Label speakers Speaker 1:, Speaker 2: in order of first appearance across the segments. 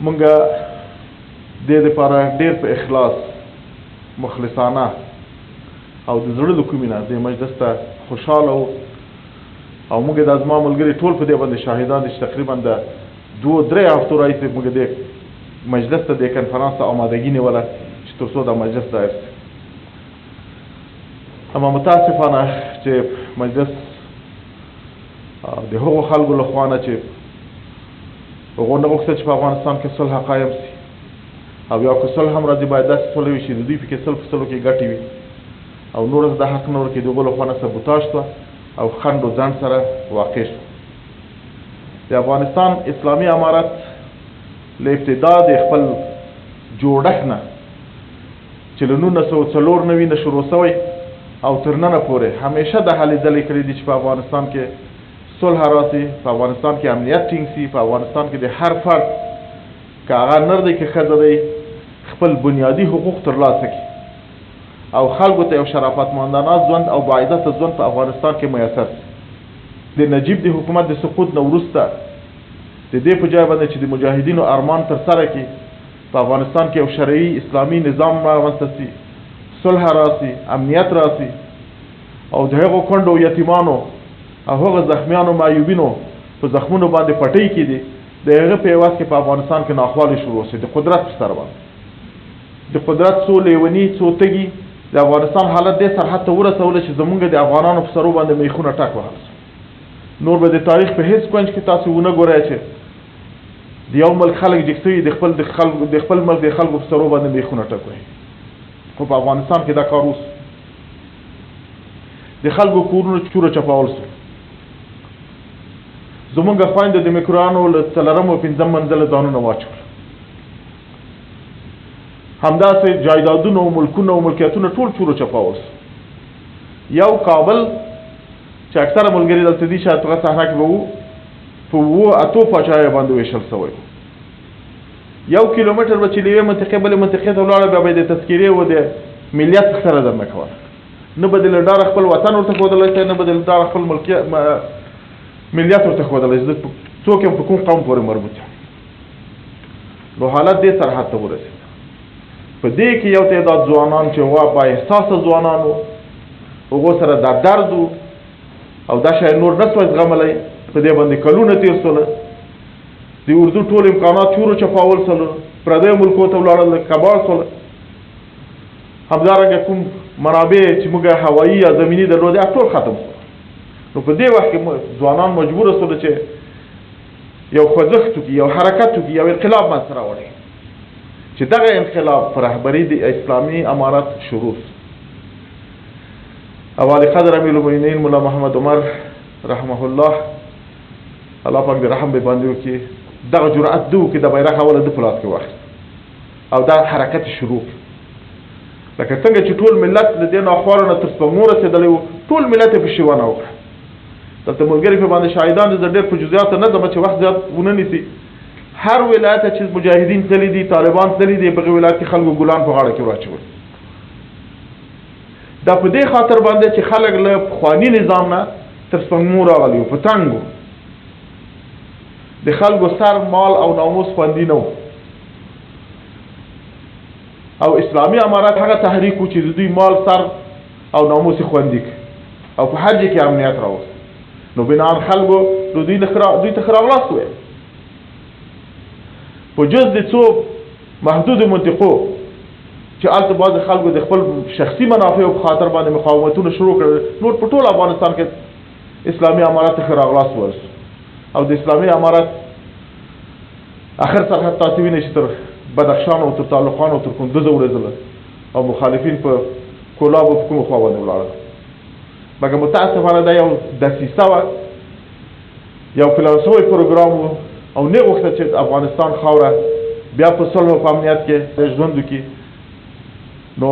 Speaker 1: مونږ دې لپاره ډېر په اخلاص، مخلصانه او د زړه له کومې نه دې مجلس ته خوشحاله وو، او موږ د زما ملګري ټول په دې باندې شاهدان دي چې تقریبا د 2-3 هفتو راهیسې موږ دې مجلس ته، دې کنفرانس ته آمادګي نیوله چې تر څو دا مجلس دایر شي. اما متاسفانه چې مجلس د هغو خلکو له خوا نه چې هغو نه غوښتل چې په افغانستان کې صلح قایم شي، او یا که صلح هم راځي باید داسې صلح وي چې د دوی پکې 100 په 100 کې ګټې وي، او نور د حق نه ورکوي، د هغو له خوا نه سبوتاژ شوه او خنډ و ځنډ سره واقع شو. د افغانستان اسلامي امارت له ابتدا د خپل جوړښت نه چې له 1994 نه شروع شوی او تر ننه پورې همیشه د هلې ځلې کړې دي چې په افغانستان کې صلح راسي، په افغانستان کې امنیت ټینګ سي، په افغانستان کې د هر فرد که هغه نر دی که ښځه دی خپل بنیادي حقوق ترلاسه کړي او خلکو ته یو شرافتمندانه ژوند او باعزته ژوند په افغانستان کې میسر سي. د نجیب د حکومت د سقوط نه وروسته د دې په جای باندې چې د مجاهدینو ارمان ترسره کړي، په افغانستان کې یو شرعي اسلامي نظام رامنځته سي، صلح راسي، امنیت راسي، او د هغو کونډو یتیمانو او هغو زخمیانو معیوبینو په زخمونو باندې پټۍ کېدې، د هغه په عوض کې په افغانستان کې ناخوالې شروع شوې. د قدرت په سر باندې د قدرت څو لیوني څو تږي د افغانستان حالت دې سرحد ته ورسول چې زمونږ د افغانانو په سرو باندې میخونه ټک وهل سو. نور به د تاریخ په هیڅ کنج کې تاسو ونه ګورئ چې د یو ملک خلک جګ سوي د خپل د خپل ملک د خلکو په سرو باندې میخونه ټک وهي، خو په افغانستان کې دا کار وسو. د خلکو کورونه چوره چپاول سو. زمونږ خویندو د میکروانو له څلورم او پنځم منزله ځانونه واچول. همداسې جایدادونه او ملکونه او ملکیتونه ټول چورو چپاول سو. یو کابل چې اکثره ملګري دلته دي، شاید په صحرا کې به وو، په 7-8 پاچایو باندې ویشل سوی وو. 1 کیلومتر به چې له یوې منطقې بلې منطقې ته ولاړه، بیا به یې د تذکرې او د ملیت پوښتنه درنه کوله. نه به دې له ډاره خپل وطن ورته ښودلی شي، نه به دې له ډاره خپل ملیت ورته ښودلی شي، زه څوک یم، په کوم قوم پورې مربوط یم. نو حالت دې سرحد ته ورسېد. په دې کې یو تعداد ځوانان چې هغه با احساسه ځوانان وو، هغو سره دا درد و او دا شی نور نه سوای زغملی، په دې باندې کلونه تېر سول. د اردو ټول امکانات چورو چپاول سول، پردیو ملکو ته ولاړل، کباړ سول. همدارنګه کوم منابع چې موږ هوایي یا زمیني درلودې هغه ټول ختم سول. نو په دې وخت کې ځوانان مجبور سول چې یو خوځښت وکړي، یو حرکت وکړي، یو انقلاب منځته راوړي، چې دغه انقلاب په رهبري د اسلامي امارت شروع سو. او عالیقدر امیر المؤمنین ملا محمد عمر رحمه الله، الله پاک دې رحم به باندې وکړي، دغه جرأت ده وکړي، د بیرغ اوله ده په لاس کې واخیست او دا حرکت شروع کړ. لکه څنګه چې ټول ملت له دې ناخوالو نه تر سپږمو رسېدلی و، ټول ملت یې پشیوانه وکړه. دلته ملګري په باندې شاهدان دي، زه ډېر په جزئیاتو نه ځم چې وخت زیات ونه نیسي. هر ولایت چې مجاهدین تللي دي، طالبان تللي دي، په هغه ولایت کې خلکو ګلان په غاړه کې واچول. دا په دې خاطر باندې چې خلک له پخواني نظام نه تر سپږمو راغلي وو، په تنګ وو، د خلکو سر، مال او ناموس خوندي نه وو. او اسلامي امارت هغه تحریک و چې د دوی مال، سر او ناموس خوندي کړ او په هر ځای کې امنیت راوست. نو بناءً خلکو نو دوی دوی ته ښه راغلاست وویل. په جز د څو محدودو منطقو چې هلته بعضې خلکو د خپل شخصي منافعو په خاطر باندې مقاومتونه شروع کړل، نور په ټول افغانستان کې اسلامي امارت ته ښه راغلاست وویل سو. او د اسلامي امارت اخر سرحد تاسې وینئ چې تر بدخشان او تر تعلقان او تر کندوزه ورسېدل او مخالفین په کولاب او په کومه خوا باندې ولاړل. مګر متاسفانه دا یو دسیسه وه، یو پلان شوی پروګرام و او نه غوښتل چې افغانستان خاوره بیا په صلح او په امنیت کې ژوند وکړي. نو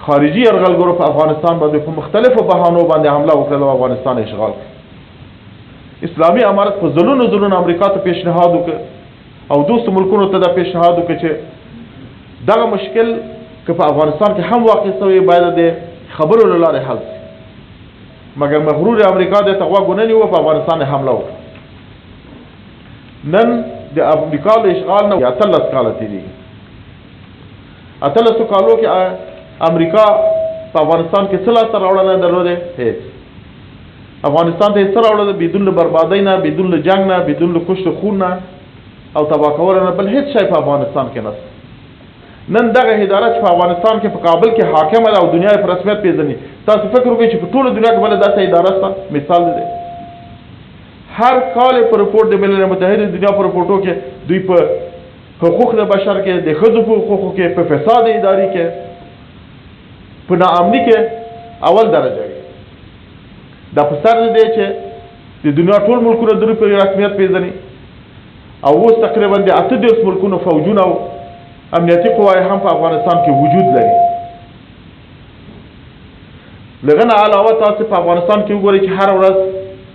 Speaker 1: خارجي یرغلګرو په افغانستان باندې په مختلفو بهانو باندې حمله وکړه او افغانستان اشغال کړ. اسلامي امارت په ځلونو ځلونو امریکا ته پیشنهاد وکړ او دوست ملکونو ته دا پیشنهاد وکړ چې دغه مشکل که په افغانستان کې هم واقع شوی باید د خبرو له لارې حل شي. مګر مغرور امریکا دې ته غوږ ونه نیوه، په افغانستان یې حمله وکړه. نن د امریکا له اشغال نه 18 کاله تېرېږي. 18 کالو کې امریکا په افغانستان کې څه لاسته راوړنه درلوده؟ هېڅ. افغانستان ته یې څه راوړل؟ بدون له بربادۍ نه، بدون له جنګ نه، بدون له کشت خون نه او تباه کولو نه بل هېڅ شی په افغانستان کې نشته. نن دغه اداره چې په افغانستان کې په کابل کې حاکمه ده او دنیا یې په رسمیت پېژني، تاسو فکر وکړئ چې په ټوله دنیا کې بله داسې اداره شته؟ مثال دی، هر کال په رپورټ د ملل متحد دنیا په رپورټو کې دوی په حقوق د بشر کې، د ښځو په حقوقو کې، په فساد اداري کې، په ناامني کې اول درجه وي. دا په سر دی چې د دنیا ټول ملکونه دوی په رسمیت پېژني او اوس تقریبا د 38 ملکونو فوجونه او امنیتي قوای هم په افغانستان کې وجود لري. له نه علاوه تاسو په افغانستان کې وګورئ چې هر ورځ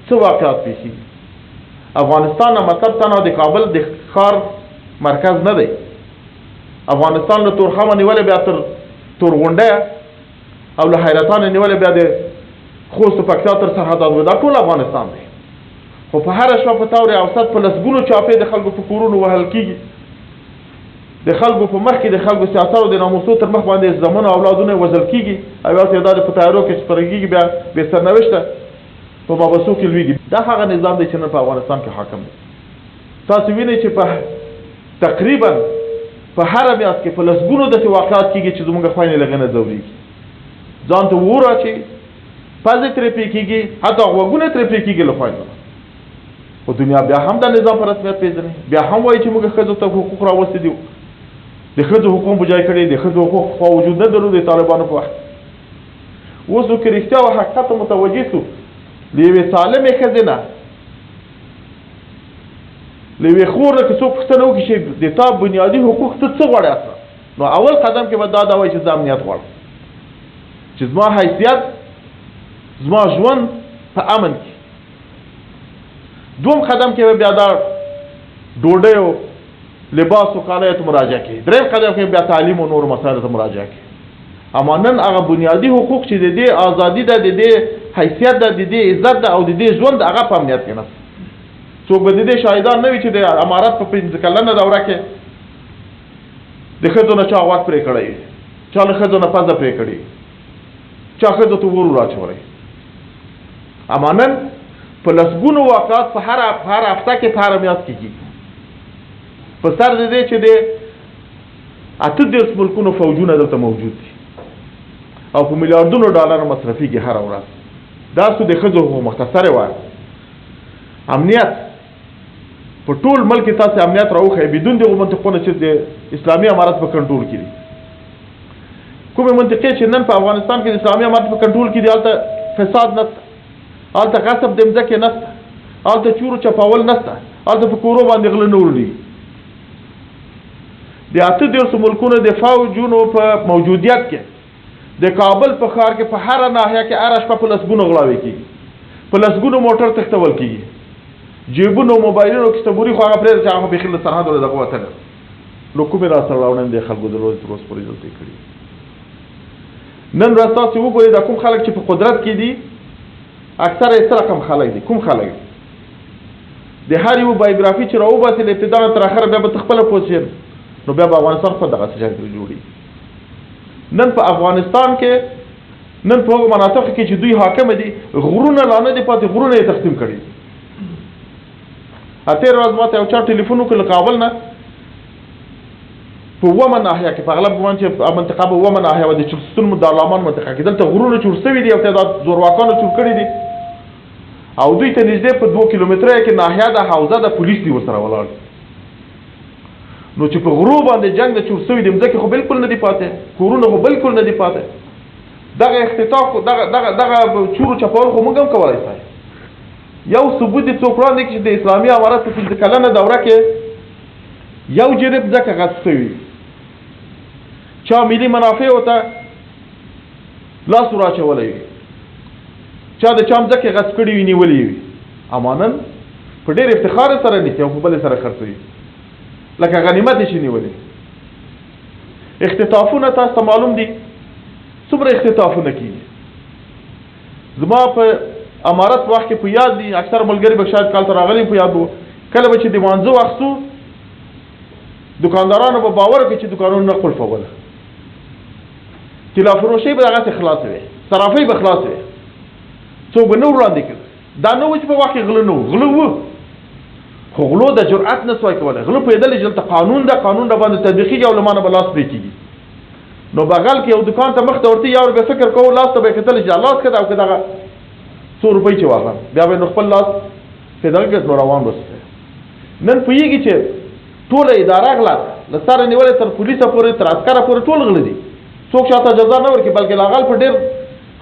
Speaker 1: څه واقعات پېښېږي. افغانستان نه مطلب تنها د کابل د ښار مرکز نه دی. افغانستان له تورخمه نیولې بیا تر تورغونډۍ او له حیرتانه نیولې بیا د خوست پکتیا تر سرحداتو، دا ټول افغانستان دی. خو په هره شپه په طور اوسط په لسګونو چاپې د خلکو په کورونو وهل کېږي، د خلکو په مخ کې د خلکو سیاست او د ناموسو تر مخ باندې زامنو اولادونه وژل کېږي او یو تعداد په تیارو کې سپرېږي، بیا بې سرنوشته په مابسو کې لوېږي. دا هغه نظام دی چې نن په افغانستان کې حاکم دی. تاسو وینئ چې په تقریبا په هره میاشت کې په لسګونو داسې واقعات کېږي چې زموږ خویندې له هغې نه ځورېږي، ځان ته اور اچوي، پزې ترې پرې کېږي، حتی غوږونه ترې پرې کېږي له خویندو. خو دنیا بیا هم دا نظام په رسمیت پېژني، بیا هم وایي چې موږ ښځو ته حقوق راوستي دي، د ښځو حقوق بجای کړي، د ښځو حقوق خو وجود نه درلود د طالبانو په وخت. اوس نو که رښتیا او حقیقت ته متوجه سو، له یوې سالمې ښځې نه، له یوې خور نه که څوک پوښتنه وکړي چې د تا بنیادي حقوق ته څه غواړې اصلا، نو اول قدم کې به دا وایي چې زه امنیت غواړم، چې زما حیثیت، زما ژوند په امن کې. دوم قدم کې به بیا دا ډوډۍ او لباس او کالیو ته مراجعه کوي. دریم قدم کې بیا تعلیم او نورو مسایلو ته مراجعه کوي. اما نن هغه بنیادي حقوق چې د دې ازادي ده، د دې حیثیت ده، د دې عزت ده او د دې ژوند، هغه په امنیت کې نشته. څوک به د دې شاهدان نه وي چې د امارت په 5 کلنه دوره کې د ښځو نه چا غوږ پرې کړی، چا له ښځو نه پزه پرې کړې، چا ښځو ته ور وراچولی. اما نن په لسګونو واقعات په هر هفته کې، په هره میاشت کې کېږي. په سر د دې چې د 38 ملکونو فوجونه دلته موجود دي او په میلیاردونو ډالر مصرفېږي هره ورځ. دا څه د ښځو حقوق مختصر وایم. امنیت په ټول ملک کې تاسې امنیت راوښیئ، بدون دغو منطقو نه چې د اسلامي امارت په کنټرول کې دي. کومې منطقې چې نن په افغانستان کې د اسلامي امارت په کنټرول کې دي، هلته فساد نشته، هلته غصب د مځکې نشته، هلته چور چپاول نشته، هلته په کورو باندې غله نه ورلېږي. د 38 ملکونو د فوجونو په موجودیت کې د کابل په ښار کې په هره ناحیه کې هره شپه په لسګونو غلاوې کېږي، په لسګونو موټر تښتول کېږي، جیبونو موبایلونو کې صبوري خو هغه پرېږده چې هغه خو بیخي له سرحدو له دغه وتلی. نو کومې لاسته راوړنې د خلکو درلودې تر اوسه پورې دلته یې کړي؟ نن ورځ تاسو وګورئ دا کوم خلک چې په قدرت کې دي، اکثره یې څه رقم خلک دي، کوم خلک دي؟ د هر یو بایوګرافي چې راوباسي له ابتدا نه تر اخره بیا به ته خپله پوه شې، نو بیا به افغانستان خپل دغسې شی ترې جوړېږي. نن په افغانستان کې، نن په هغو مناطقو کې چې دوی حاکم دي، غرونه لا نه دي پاتې، غرونه یې تقسیم کړي دي. تېره ورځ ماته یو چا ټلیفون وکړ له کابل نه، په اوومه ناحیه کې، په اغلب ګمان چې منطقه به اوومه ناحیه وه، د چرستون دارلامان منطقه کې، دلته غرونه چور سوي دي او تعداد زورواکانو چور کړي دي او دوی ته نږدې په 2 کیلومتره کې ناحیه ده، حوزه ده، پولیس دي ورسره ولاړ دي. نو چې په غرو باندې جنګ د چور سوي دي، مځکې خو بالکل نه دي پاتې، کورونه خو بالکل نه دي پاتې، دغه اختطاف دغه دغه دغه چور چپاول خو موږ هم کولای سو. یو ثبوت دې څوک وړاندې کړي چې د اسلامي امارت په 5 کلنه دوره کې یو جریب ځکه غصب سوي، چا ملي منافع ته لاس وراچولی وي، چا د چا مځکې غصب کړي وي، نیولې وي. اما نن په ډېر افتخار سره نیسي او په بلې سره خرڅوي، لکه غنیمت یې چې نیولې. اختطافونه تاسو ته معلوم دي څومره اختطافونه کېږي. زما په امارت وخت کې په یاد دي، اکثر ملګري به شاید کال ته راغلي په یاد وو، کله به چې د مانځه وخت سو دکاندارانو به باور وکړي چې دکانونه نه قلفول، طلا فروشۍ به دغسې خلاصې وې، صرافۍ به خلاصې وې، څوک به نه وړاندې کړي. دا نه و چې په وخت کې غله نه وو، غله وو، خو غلو د جرأت نه سوای کولی. غله پوهېدل چې دلته قانون ده، قانون را باندې تطبیقېږي او له ما نه به لاس پرې کېږي. نو بغل کې یو دکان ته مخ ته ورته یو به فکر کوو، لاس ته به یې کتل چې لاس که ده او که دغه څو روپۍ چې واخلم، بیا به یې نو خپل لاس پرې دغه کړ، نو روان به سو. نن پوهېږي چې ټوله اداره غله ده، له سره نیولې تر پولیسه پورې تر عسکره پورې ټول غله دي. څوک چاته جزا نه ورکوي، بلکې لا غل په ډېر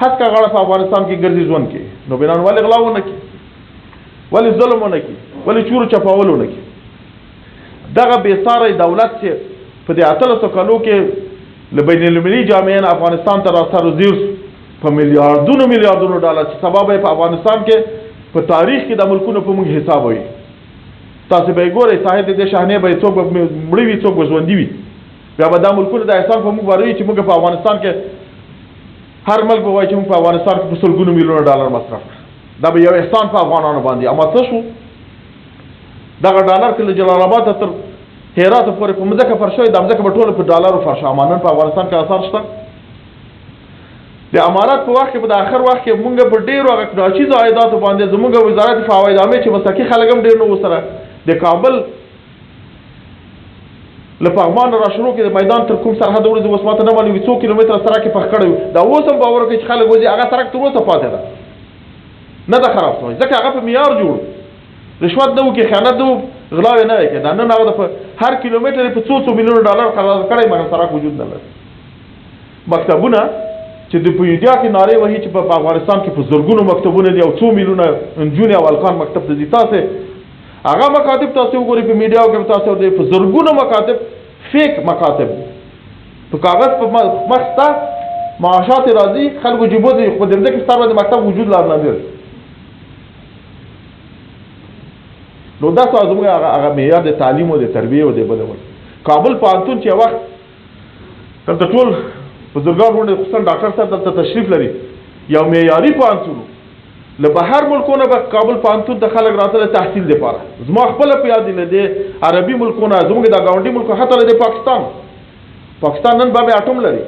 Speaker 1: هسکه غاړه په افغانستان کې ګرځي ژوند کوي. نو بنان ولې غلا ونه کړي، ولې ظلم ونه کړي، ولې چور چپاول ونه کړي؟ دغه بې ساری دولت چې په دې 18 کلو کې له بین المللي جامعې نه افغانستان ته را سر زیر سو په میلیاردونو میلیاردونو ډالر، چې سبا به یې په افغانستان کې په تاریخ کې د ملکونو په موږ حساب وي. تاسې به یې ګورئ، صاحب د دې شاهنې به یې څوک به مړه وي، څوک به ژوندي وي، بیا به دا ملکونه د احسان په موږ باروي چې موږ په افغانستان کې هر ملک به وایي چې موږ په افغانستان کې په سلګونو میلیونه ډالر مصرف کړ. دا به یو احسان په افغانانو باندې. اما څه شو؟ دغه ډالر که له جلال آباده تر هرات پورې په مځکه فرش شوی، دا مځکه به ټوله په ډالرو فرش. اما نن په افغانستان کې اثار شته. د امارت په وخت کې، په د آخر وخت کې مونږ په ډېرو هغه ناچیزو عایداتو باندې زمونږ وزارت فواید عامې چې مسلکي خلک هم ډېر نه وو سره، د کابل له پغمان را شروع کې د میدان تر کوم سرحد ورځي اوس ماته نه معلومي څو کیلومتره سړک یې پخ کړی و. دا اوس هم باور وکړئ چې خلک وځي، هغه سړک تر اوسه پاتې ده، نه ده خراب شوی، ځکه هغه په معیار جوړ، رشوت نه و کې، خیانت نه و، غلاوې نه وې کړې. دا نن هغه په هر کیلومتر یې په څو څو میلیونه ډالر قرارداد کړی، مګر سړک وجود نه لري. مکتبونه چې د په انډیا کې نارې وهي چې په افغانستان کې په زرګونو مکتبونه دي او څو میلیونه نجونې او هلکان مکتب ته ځي، تاسې هغه مکاتب تاسې وګورئ په میډیا کې تاسې ورته په زرګونو مکاتب فیک مکاتب دي، په کاغذ په مخ سته، معاشات راځي، خلکو جیبو ته، خو د ځمکې سر باندې مکتب وجود لا نه لري. نو دا څه زموږ هغه معیار د تعلیم او د تربیې او د بل ول. کابل پوهنتون چې وخت دلته ټول بزرګان غونډې، خصوصا ډاکټر صاحب دلته تشریف لري، یو معیاري پوهنتون له بهر ملکونو به کابل پوهنتون ته خلک راتله تحصیل دپاره. زما خپله په یاد دي له دې عربي ملکونه، زموږ د ګاونډي ملکو، حتی له دې پاکستان، پاکستان نن بم اټوم لري،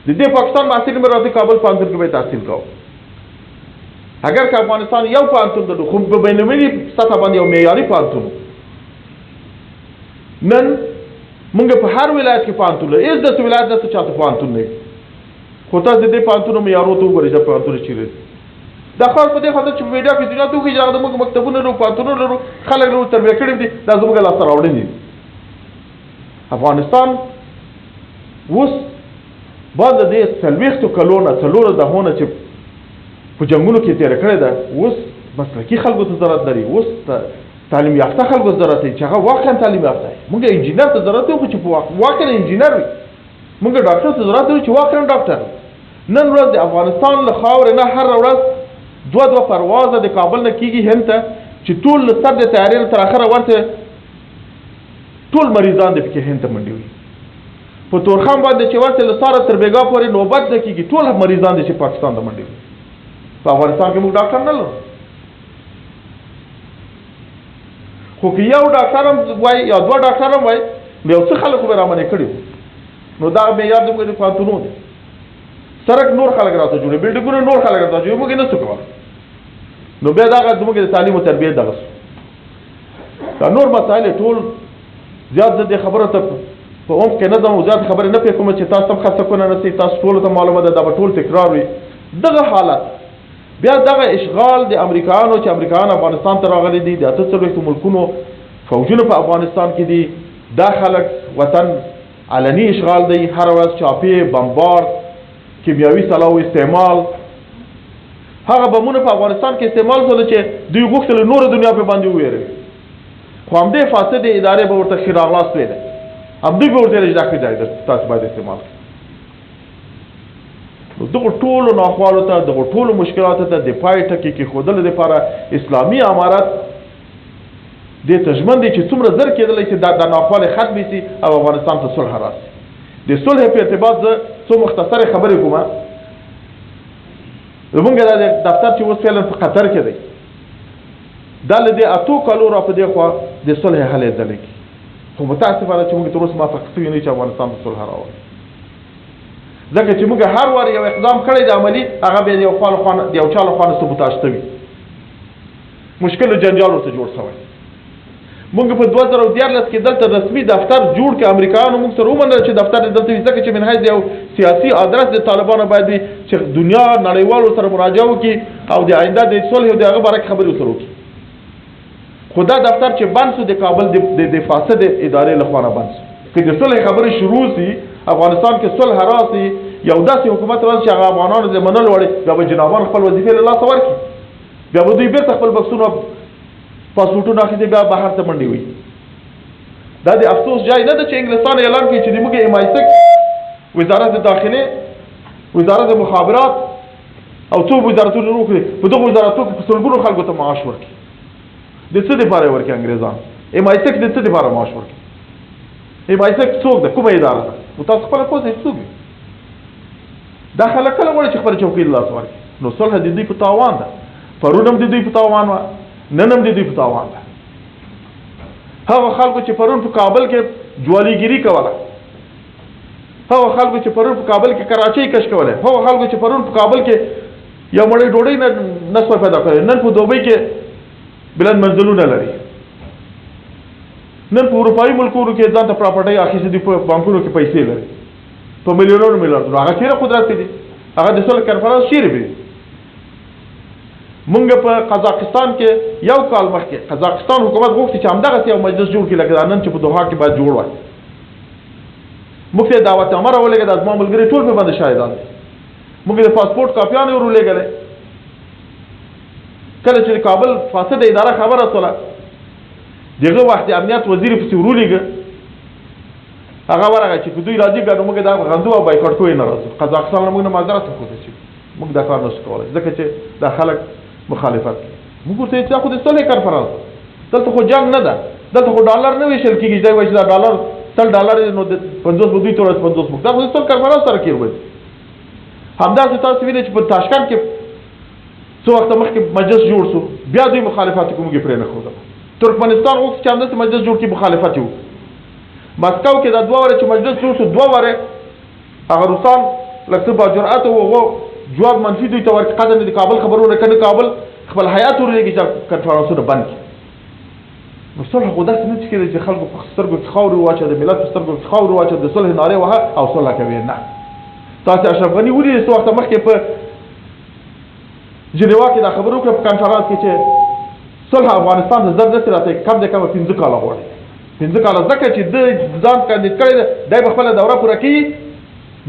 Speaker 1: د دې پاکستان محصلین به راته کابل پوهنتون کې به تحصیل کاوه. اگر که افغانستان یو پوهنتون درلود، خو په بین المللي سطح باندې یو معیاري پوهنتون. نن مونږ په هر ولایت کې پوهنتون لرو، هېڅ داسې ولایت نشته چې چاته پوهنتون نه وي. خو تاسو د دې پوهنتونو معیارو ته وګورئ چې دا پوهنتونه چېرې دي. دا خاص په دې خاطر چې په میډیا کې دنیا ته وښیي چې هغه د موږ مکتبونه لرو، پوهنتونونه لرو، خلک لرو، تربیه کړي دي، دا زموږ لاسته راوړنې دي. افغانستان اوس بعد د دې 40 کلو نه، 4 دهو نه چې په جنګونو کې تېره کړې ده، اوس مسلکي خلکو ته ضرورت لري، اوس تعلیم یافته خلکو ته ضرورت لري چې هغه واقعا تعلیم یافته وي. موږ انجینر ته ضرورت لرو چې واقعا انجینر وي، موږ ډاکټر ته ضرورت لرو چې واقعا ډاکټر وي. نن ورځ د افغانستان له خاورې نه هره ورځ دوه دوه پروازه د کابل نه کېږي هند ته، چې ټول له سر د طیارې نه تر اخره ورته ټول مریضان دې پکې هند ته منډې وي. په تورخم باندې چې ورته له ساره تر بېګا پورې نوبت نه کېږي، ټول مریضان دې چې پاکستان ته منډې وي. په افغانستان کې موږ ډاکټر نه لرو، خو که یو ډاکټر هم وای یا دوه ډاکټر هم وای، نو یو څه خلکو به رامنې کړي وو. نو دا معیار زموږ د پوهنتونو دی. سړک نور خلک راته جوړوي، بلډینګونه نور خلک راته جوړوي، موږ یې نه څه کولی. نو بیا دغه زموږ د تعلیم او تربیې دغه سو. دا نور مسایل ټول زیات زه دې خبرو ته په عمق کې نه ځم او زیات خبرې نه پرې کوم چې تاسو ته هم خسته کونه نه سي، تاسو ټولو ته معلومه ده، دا به ټول تکرار وي. دغه حالت بیا دغه اشغال د امریکایانو چې امریکایان افغانستان ته راغلي دي، د 48 ملکونو فوجونه په افغانستان کې دي، دا خلک وطن علني اشغال دی، هره ورځ چاپې، بمبارد، کیمیاوي سلاو استعمال، هغه بمونه په افغانستان کې استعمال شول چې دوی غوښتل نوره دنیا په باندې وویروي، خو همدې فاسدې ادارې به ورته ښه راغلاست ویلی، همدوی به ورته ویل چې دا ښه ځای دی، تاسو باید استعمال کړئ. نو دغو ټولو ناخوالو ته، دغو ټولو مشکلاتو ته د پای ټکي کېښودلو دپاره اسلامي امارت دې ته ژمن دی چې څومره زر کېدلی شي دا ناخوالې ختمې شي او افغانستان ته صلح راسي. د صلح په ارتباط زه څو مختصرې خبرې کوم. زمونږ دا دفتر چې اوس فعلا په قطر کې دی، دا له دې 8 کالو را په دې خوا د صلح هلې ځلې کوي، خو متاسفانه چې موږ تر اوسه موافق شوي نه چې افغانستان ته صلح راوړي، ځکه چې موږ هر وار یو اقدام کړی د عملي، هغه بیا د یو خوا لخوا د یو چا لخوا نه سبوتاژ شوي، مشکل جنجال ورته جوړ شوی. موږ په 2013 کې دلته رسمي دفتر جوړ کړ، امریکایانو موږ سره ومنله چې دفتر دلته وي، ځکه چې من حیث یو سیاسي ادرس د طالبانو باید وي چې دنیا نړیوالو سره مراجعه وکړي او د آینده د صلح او د هغه باره کې خبرې ورسره وکړي. خو دا دفتر چې بند سو د کابل د فاسد ادارې لخوا نه بند سو. که د صلح خبرې شروع سي، افغانستان کې صلح راسي، یو داسې حکومت راسي چې هغه افغانانو د منلو وړ، بیا به جنابان خپل وظیفې له لاسه ورکړي، بیا به دوی بېرته خپل بکسونه پاسپورټونه اخیستي، بیا بهر ته منډې وهي. دا د افسوس جای نه ده چې انګلستان اعلان کوي چې د موږ ایم آی سکس، وزارت داخلې، وزارت مخابرات او څو وزارتونه نور کړي، په دغو وزارتو کې په سلګونو خلکو ته معاش ورکړي. د څه دپاره یې ورکړي انګرېزان؟ ایم آی سکس د څه دپاره معاش ورکړي؟ ایم آی سکس څوک ده؟ کومه اداره ده؟ نو تاسو خپله پوه شئ څوک دي. دا خلک کله غواړي چې خپله چوکۍ له لاسه ورکړي؟ نو صلح د دوی په تاوان ده، پرون هم د دوی په تاوان وه، نن هم د دوی په تاوان ده. هغه خلکو چې پرون په کابل کې جوالیګیري کوله، هغه خلکو چې پرون په کابل کې کراچۍ کش کوله، هغه خلکو چې پرون په کابل کې یو مړۍ ډوډۍ نه سوه پیدا کړی، نن په دوبۍ کې بلند منزلونه لري، نن په اروپایي ملکونو کې ځان ته پراپرټۍ اخیستې دي، په بانکونو کې پیسې لري په میلیونونو میلیاردونو. هغه چیرې قدرت دي؟ هغه د صلح کنفرانس چیرې دی؟ مونږ په قزاقستان کې یو کال مخکې قزاقستان حکومت غوښتي چې همدغسې یو مجلس جوړ کړي لکه دا نن چې په دوحه کې باید جوړ وای. موږ ته دعوتنامه راولېږه، دا زما ملګري ټول په باندې شاهدان دي. موږ د پاسپورټ کاپیانې ور ولېږلې. کله چې د کابل فاسده اداره خبره سوله، دغه وخت د امنیت وزیر پسې ورولېږه، هغه ورغی چې که دوی راځي بیا نو موږ دا غندو او بایکاټ کوو یې نه راځو. قزاقستان له موږ نه معذرت وښوده چې موږ دا کار نه شو کولی ځکه چې دا خلک مخالفت کوي. موږ ورته ویل چې دا خو د صلح کنفرانس ده، دلته خو جنګ نه ده، دلته خو ډالر نه ویشل کېږي چې دی وایي چې دا ډالر 100 ډالر دی نو 50 به دوی ته ورسي 50 موږ، دا خو د صلح کنفرانس سره کېږي. همداسې تاسو وینئ چې په تاشکند کې څو وخته مخکې مجلس جوړ سو، بیا دوی مخالفت وکړو، موږ یې پرې نه ښودله. ترکمنستان غوښت چې همداسې مجلس جوړ کړي، مخالفت یې وکړو. مسکو کې دا دوه واره چې مجلس جوړ سو، دوه واره هغه روسان لږ څه باجرأته وو، هغو جواب منفي دوی ته ورکړي، قدر د کابل خبرونه کړي، کابل خپل هیئت ورلېږي چې کنفرانسونه بند کړي. نو صلح خو داسې نه چې کېدی چې خلکو په سترګو کې خاورې واچوي، د ملت په سترګو کې خاورې واچوي، د صلح نارې وهه او صلح کوي. نه، تاسې اشرف غني ولیدی څو وخته مخکې په جنیوا کې دا خبره وکړه په کنفرانس کې چې صلح افغانستان ته زر نه شي راتلی، کم د کمه 5 کاله غواړي. 5 کاله ځکه چې ده ځان کاندید کړی دی، دی به خپله دوره پوره کړي،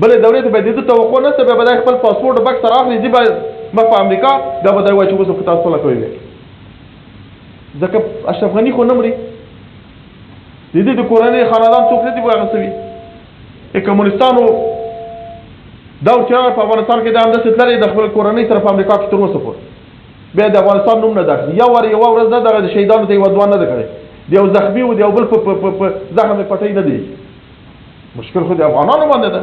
Speaker 1: بلې دورې ته به د ده توقع نشته، بیا به دی خپل پاسپورټ بکس سره اخلي، ځي به مخ په امریکا، بیا به دی وایي چې اوس په تاسو صلح کوي. ځکه اشرف غني خو نه مري، د دې د کورنۍ خاندان څوک نه دي هغه سوي. د کمونستانو دور چې راغی په افغانستان کې، دا همداسې تللی د خپل کورنۍ سره په امریکا کې تر اوسه پورې، بیا د افغانستان نوم نه ده اخلي. یو وار یوه ورځ نه دغه د شهیدانو ته یوه دعا نه ده کړې، د یو زخمي و د یو بل په زخم یې پټۍ نه دی. مشکل خو د افغانانو باندې ده،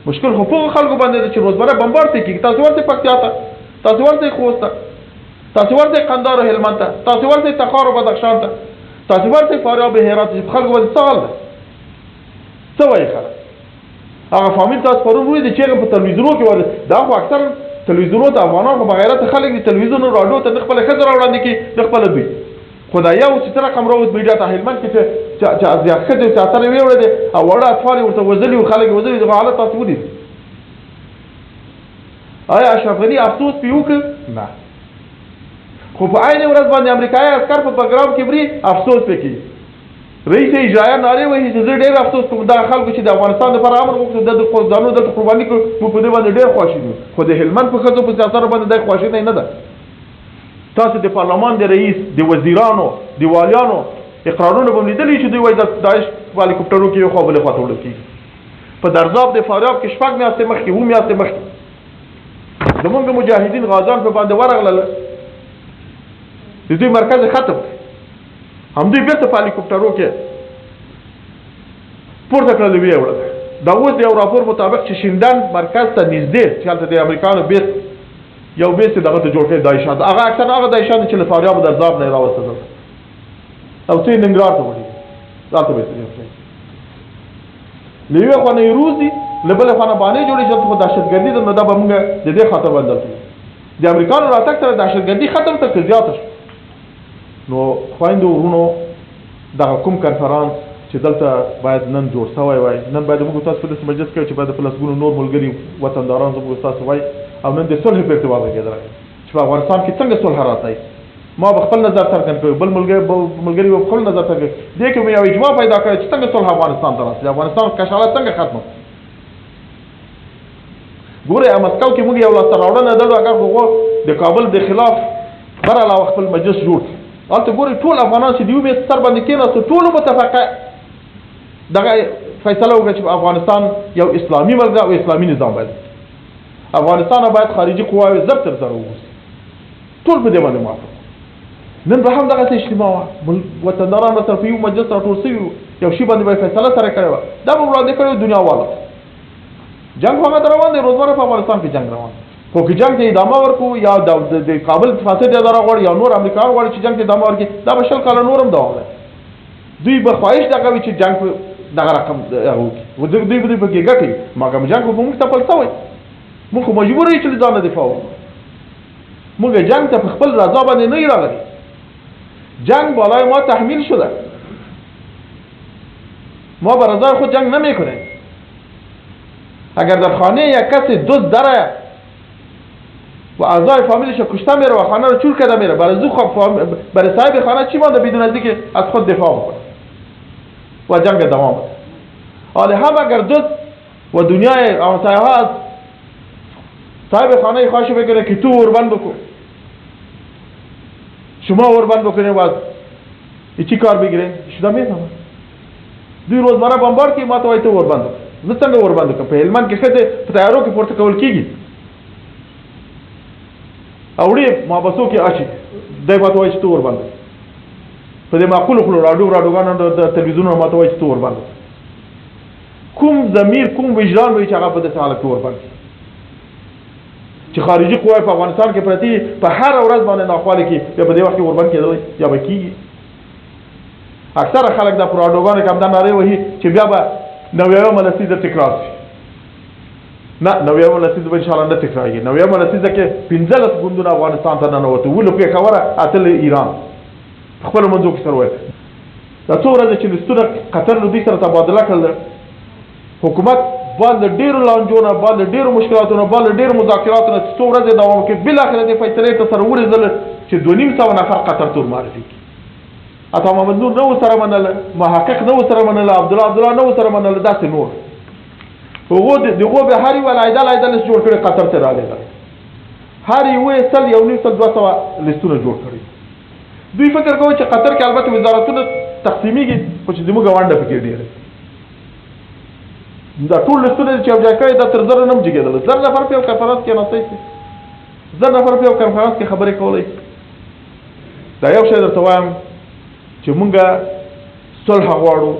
Speaker 1: مشکل خو په هغو خلکو باندې ده چې روزمره بمبار پرې کېږي. تاسو ورته پکتیا ته، تاسو ورته خوست ته، تاسو ورته قندهار او هلمند ته، تاسو ورته تخار او بدخشان ته، تاسو ورته فاریاب او هرات ته، چې په خلکو باندې څه حال ده؟ څه وایي خلک؟ هغه فامیل تاسو پرون ولیدی چې هغه په تلویزیونو کې ور، دا خو اکثر تلویزیونو ته افغانان خو بغیرته خلک دي، تلویزیون او راډیو ته نه خپله ښځه راوړاندې کوي نه خپله دوی. خو دا یو چې څه رقم راووت میډیا ته هلمند کې چې ښځې چې اترې ویوړې دي او واړه اطفال یې ورته وزلي او خلک یې وزلي، دغه حالت تاسو ولید. آیا اشرف غني افسوس پې وکړ؟ نه. خو په عین ورځ باندې امریکایي عسکر په بګرام کې مري، افسوس پې کوي. رئیس اجرایه نارې وهي چې زه ډېر افسوس کوم دا خلکو چې د افغانستان لپاره امر غوښت، د ځانو دلته قرباني کړو، موږ په دې باندې ډېر خواشیني یو. خو د هلمند په ښځو په سیاست باندې دا خواشینی نه ده. تاسو د پارلمان د رئیس، د وزیرانو، د والیانو اقرارونه به لیدلي چې دوی وایي د داعش په هلیکوپټرو کې یو خوا بلې خوا ته وړل کېږي. په درزاب د فاریاب کې 6 میاشتې مخکې، 7 میاشتې مخکې زمونږ مجاهدین غازیان په باندې ورغلل، د دوی مرکز ختم کړ، همدوی بېرته په هلیکوپټرو کې پورته کړل، ویې وړل. دا اوس د یو راپور مطابق چې شیندن مرکز ته نږدې چې هلته د امریکانو بیس یو بیس یې دغه ته جوړ کړی داعشان، هغه اکثر هغه داعشان چې له فاریاب او درزاب نه یې راوستل دلته او څه یې ننګرهار ته وړي. دلته به یې سره له یوې خوا نه یې روزي، له بلې خوا نه بانې جوړې چې خو دهشتګردي ده، نو دا به موږ د دې خاطر باندې دلته یو. د امریکانو راتګ سره دهشتګردي ختم ته که زیاته شو. نو خویندو وروڼو، دغه کوم کنفرانس چې دلته باید نن جوړ سوی وای، نن باید موږ تاسو په داسې مجلس کې چې باید په لسګونو نور ملګري وطنداران زموږ تاسو وای، او نن د صلح په ارتباط غږېدلی چې په افغانستان کې څنګه صلح راتلی. ما به خپل نظر څرګند کړی، بل ملګري به خپل نظر څرګند کړي. دې کې مې یو اجماع پیدا کړی چې څنګه صلح افغانستان ته راسي، افغانستان کشاله څنګه ختمه. ګورئ مسکو کې موږ یو لاسته راوړنه درلوده، اګر هغو د کابل د خلاف بر علاوه خپل مجلس جوړ کړ. هلته ګورئ ټول افغانان چې د یو میز سر باندې کېناستو، ټولو متفقه دغه فیصله وکړه چې افغانستان یو اسلامي ملک ده او اسلامي نظام باید، افغانستان باید خارجي قواوې زر تر زره ووځي. ټول په دې باندې موافق. نن به هم دغسې اجتماع وه، وطنداران به سره په یو مجلس راټول سوي وو، یو شي باندې به یې فیصله سره کړې وه، دا به وړاندې کړې وه دنیا والو ته. جنګ خو هغه روان دی، روزمره په افغانستان کې جنګ روان دی، خو که جنګ ته ادامه ورکړو یا د کابل فاسد اداره غواړي یا نور امریکایان غواړي چې جنګ ته ادامه ورکړي، دا به 20 کاله نور هم دوام لري. دوی به خواهش دغه وي چې جنګ په دغه رقم هغه وکړي، دوی به پکې ګټي، مګر جنګ خو په موږ تپل سوی، موږ خو مجبور یو چې له ځانه دفاع وکړو. موږ جنګ ته په خپل رضا باندې نه یو راغلي، جنگ بالای ما تحمیل شده، ما به رضای خود جنگ نمیکنیم. اگر در خانه یک کسی دزد داره و اعضای فامیلش کشته میره و خانه رو چور کرده میره، برای زو برای صاحب خانه چی مانده بدون از اینکه از خود دفاع بکنه و جنگ دوام بده. حالا هم اگر دزد و دنیای همسایه ها از صاحب خانه خواهش بکنه که تو اوربند بکن، شما اوربند بکنه و از چی کار بگیره، شده میفهمه. دوی روزمره بمبار کوي، ما ته وایي ته اوربند وکړه. زه څنګه اوربند وکړم؟ په هلمند کې ښځې په طیارو کې پورته کول کېږي، اوړي محبسو کې اچي، دی ما ته وایي چې ته اوربند وکړه. په دې معقولو خلو راډیوګانو د تلویزیونونو ما ته وایي چې ته اوربند وکړه. کوم ضمیر کوم وجدان وایي چې هغه په داسې حالت کې اوربند کړي چې خارجي قواوې په افغانستان کې پرتې دي، په هره ورځ باندې ناخوالې کې بیا په دې وخت کې اوربند کېدلی یا به کېږي. اکثره خلک دا په راډیوګانو کې همدا نارې وهي چې بیا به 90مه لسیزه تکرار شي. نه، 90مه لسیزه به انشاءالله نه تکرارېږي. 90مه لسیزه کې 15 ګوندونه افغانستان ته ننوتل، 7 له پېښوره، 8 له ایران، په خپلو منځو کې سره ویل. دا څو ورځې چې لستونه قطر له دوی سره تبادله کړل، حکومت بعد له ډېرو لانجو نه، بعد له ډېرو مشکلاتو نه، بعد له ډېرو مذاکراتو نه چې څو ورځې دوام وکړي، بالاخره دې فیصلې ته سره ورسېدل چې 250 نفر قطر ته ورمعرفي کړي. عطا محمد نور نه ورسره منله، محقق نه ورسره منله، عبدالله عبدالله نه ورسره منله، داسې نور. هغو د هغو به هر یو علیحده علیحده لست جوړ کړي، قطر ته رالیږلی. هر یو یې 100، 150، 200 لستونه جوړ کړي. دوی فکر کوي چې قطر کې البته وزارتونه تقسیمیږي، خو چې زموږ ونډه پکې ډېره. دا ټول لستونه چې یو ځای کړي، دا تر 1000 نه هم جګېدل. 1000 نفر په یو کنفرانس کې ناستای شي، 1000 نفر په یو کنفرانس کې خبرې کولی شي. دا یو شی درته وایم چې مونږ صلح غواړو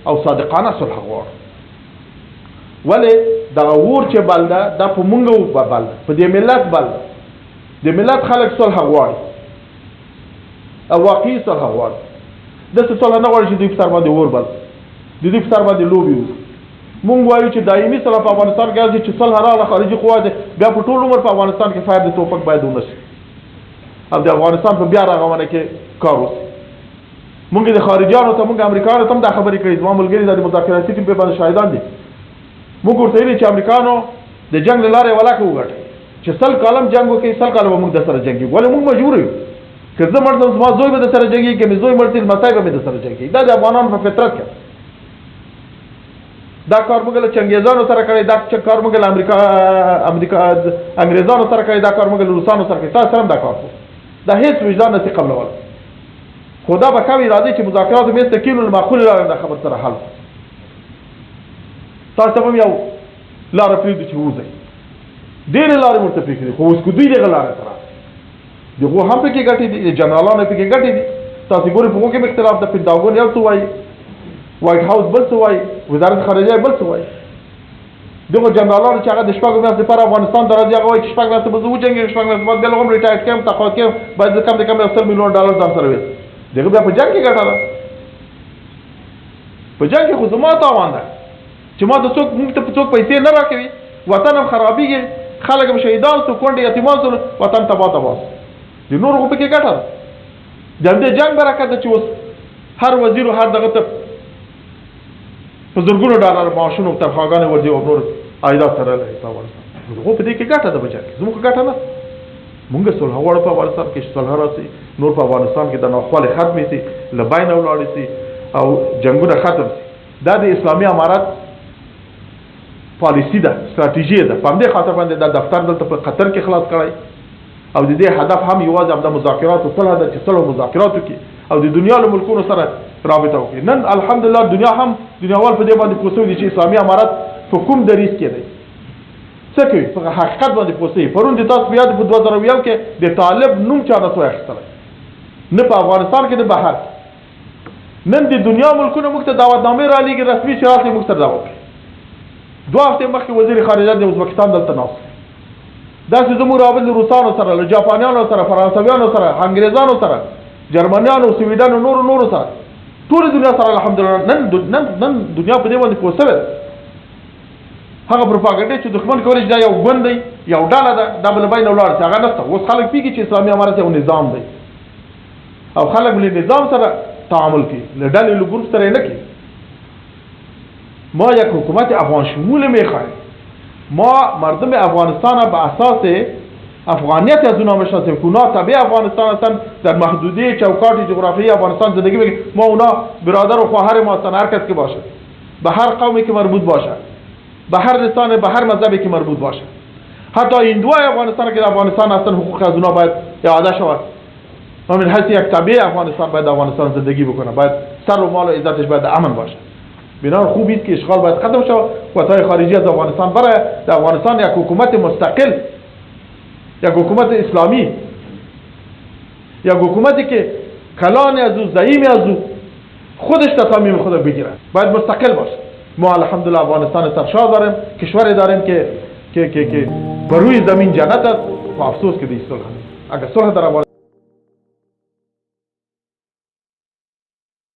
Speaker 1: او صادقانه صلح غواړو. ولې دغه اور چې بل ده، دا په مونږ بل ده، په دې ملت بل ده. د ملت خلک صلح غواړي او واقعي صلح غواړي. داسې صلح نه غواړي چې دوی په سر باندې اور بل، د دوی په سر باندې لوبې وکړي. مونږ وایو چې دایمي صلح په افغانستان کې راځي، چې صلح راغله خارجي قوا ده، بیا په ټول عمر په افغانستان کې فایر د توپک باید ونه شي او د افغانستان په بیا رغونه کې کار وشي. مونږ د خارجیانو ته، مونږ امریکایانو ته هم دا خبرې کړې، زما ملګري دا د مذاکراتي ټیم په باندې شاهدان دي. مونږ ورته ویلي چې امریکایانو د جنګ له لارې ولاکه وګټي، چې 100 کاله هم جنګ وکړي، 100 کاله به مونږ در سره جنګېږو. ولې مونږ مجبور یو؟ که زه مړ شم زما زوی به در سره جنګېږي، که مې زوی مړ شي لمسی به مې در سره جنګېږي. دا د افغانانو په فطرت کې. دا کار موږ له چنګیزانو سره کړی، دا کار موږ له امریکا انګریزانو سره کړی، دا کار موږ له روسانو سره کړی، تاسو سره هم دا کار کوو. دا هیڅ وجدان نشي قبلولی. خو دا به ښه وي راځئ چې مذاکراتو میز ته کښېنو، له معقولې لارې دا خبر سره حل کړو. تاسو ته به هم یو لاره پرېږدو چې ووځئ. ډېرې لارې ورته پرېښې دي، خو اوس که دوی دغه لارې ته راغلي، د هغو هم پکې ګټې دي، د جنرالانو پکې ګټې دي. تاسو ګورئ په هغو کې هم اختلاف ده، پنټاګون یو څه وایي، وایټ هاوس بل څه وایي، وزارت خارجه بل څه وایي. دغو جنرالانو چې هغه د 6 میاشتو لپاره افغانستان ته راځي، هغه وایي چې 6 میاشتې به زه وجنګېږم، 6 میاشتې بعد بیا هم ریټایرډ کړم، تقاعد کړم، باید زه کم د کم یو 100 میلیون ډالر ځان سره وېسم. دغه بیا په جنګ کې ګټه ده. په جنگ کې خو زما تاوان ده چې ما ته څوک، موږ ته څوک پیسې نه راکوي، وطن هم خرابېږي، خلک هم شهیدان سو، کونډې یتیمان سو، وطن تباه تباه سو. د نورو خو پکې ګټه ده. د همدې جنګ برکت ده چې اوس هر وزیر او هر دغه ته په زرګونو ډالر معاشونه او تنخواګانې ورځي او نور عایدات سره لري په افغانستان. خو په دې کې ګټه ده په جنګ کې، زموږ ګټه نه. مونږ صلح غواړو په افغانستان کې، صلح راسي، نور په افغانستان کې د ناخوالې ختمې سي، له بینه ولاړې سي او جنګونه ختم سي. دا د اسلامي امارت پالیسي ده، ستراتیژي ده. په همدې خاطر باندې دا دفتر دلته په قطر کې خلاص کړی او د دې هدف هم یوازې همدا مذاکرات او صلح ده چې صلح مذاکرات وکړي او د دنیا له ملکونو سره رابطه وکړي. نن الحمدلله دنیا هم دنیاوال په دې باندې پوه شوي دي چې اسلامي امارت په کوم دریځ کې دی، څه کوي، په حقیقت باندې پوه شوي. پرون د تاسو په یاد په 2001 کې د طالب نوم چا نه سوی اخیستلی، نه په افغانستان کې نه بهر. نن د دنیا ملکونه موږ ته دعوتنامې رالیږي رسمي چې راسئ موږ سره دعوت کوي. 2 هفتې مخکې وزیر خارجه د ازبکستان دلته ناست. داسې زموږ روابط له روسانو سره، له جاپانیانو سره، فرانسویانو سره، انګریزانو سره، جرمنیانو، سویډنو، نورو نورو سره، ټولې دنیا سره الحمدلله. نن نن نن دنیا په دې باندې پوه شوې ده. هغه پروپاګنډې چې دښمن کولی چې دا یو ګوند دی، یو ډله ده، دا به له بینه ولاړ شي، هغه نشته. اوس خلک پوهېږي چې اسلامي امارت یو نظام دی او خلک له نظام سره تعامل کوي، له ډلې له ګروپ سره یې نه کوي. ما یک حکومت افغان شمول میخوایم. ما مردم افغانستان به اساس افغانیت از اونا میشناسیم که اونا تابع افغانستان هستند، در محدوده چوکاٹ جغرافیایی افغانستان زندگی میکنن. ما اونا برادر و خواهر ما هستند، هر کس که باشه، به هر قومی که مربوط باشه، به هر لسان، به هر مذهبی که مربوط باشه. حتی هندوای افغانستان که در افغانستان هستند، حقوق از اونا باید اعاده شود. ما من حیث یک تابع افغانستان باید افغانستان زندگی بکنه، باید سر و مال و عزتش باید امن باشه. بنابراین خوب است که اشغال باید ختم شود، قوت‌های خارجی از افغانستان برای در افغانستان یک حکومت مستقل، یک حکومت اسلامی، یک حکومتی که کلان از او، زعیم از او، خودش تصامیم خود بگیره، باید مستقل باشه. ما الحمدلله افغانستان سرشار داریم، کشوری داریم که که که که بر روی زمین جنت است. و افسوس که دیگه صلح نیست. اگر صلح در افغانستان